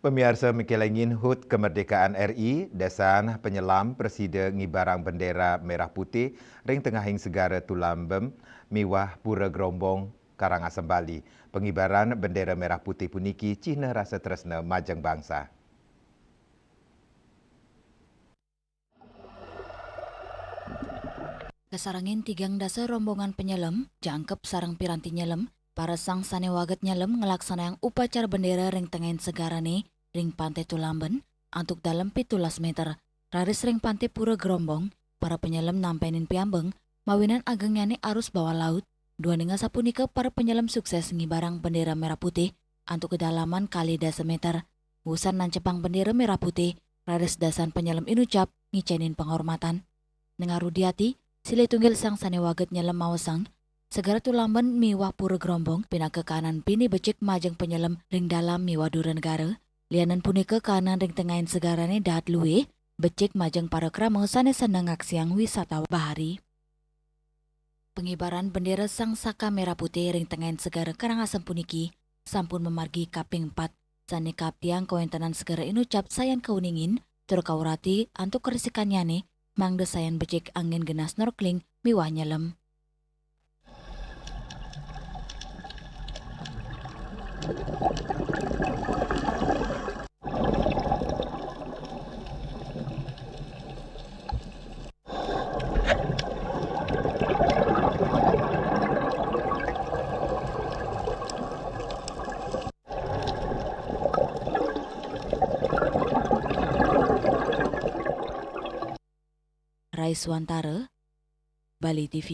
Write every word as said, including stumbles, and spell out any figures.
Pemiarsa, mikelengin hut kemerdekaan R I, dasan penyelam presida ngibarang bendera merah putih ring tengahing segara Tulambem miwah Pura Gerombong, Karangasem, Bali. Pengibaran bendera merah putih puniki cihna rasa tresna majeng bangsa. Kasarengin tigang dasa rombongan penyelem, jangkep sareng piranti nyelem, para sang sane waget nyelem nglaksanayang upacara bendera ring tengahing segarane ring Pante Tulamben antuk dalem pitulas meter. Raris ring Pante Pura Gerombong, para penyelem nampenin piambeng mawinan agengnyane arus bawah laut, duaning asapunika para penyelem sukses ngibarang bendera merah putih antuk kedalaman kalih dasa meter. Wusan nancepang bendera merah putih, raris dasan penyelem inucap ngicenin penghormatan. Nengaru diati, silih tunggil sang sane waget nyelem maosang, Segara Tulamben miwah Pura Gerombong pinaka kaanan pinih becik majeng penyelem ring dalam miwah dura negara. Lianan punika kaanan ring tengahing segarane dahat luih, becik majeng para krama sane seneng ngaksiang wisata bahari. Pengibaran bendera Sang Saka Merah Putih ring tengahing segara Karangasem puniki sampun mamargi kaping empat, sane kaaptiang kawentenan segara inucap sayan kauningin tur kaurati antuk karesikannyane, mangda sayan becik anggen genah snorkeling miwah nyelem. Rai Suwantara, Bali T V.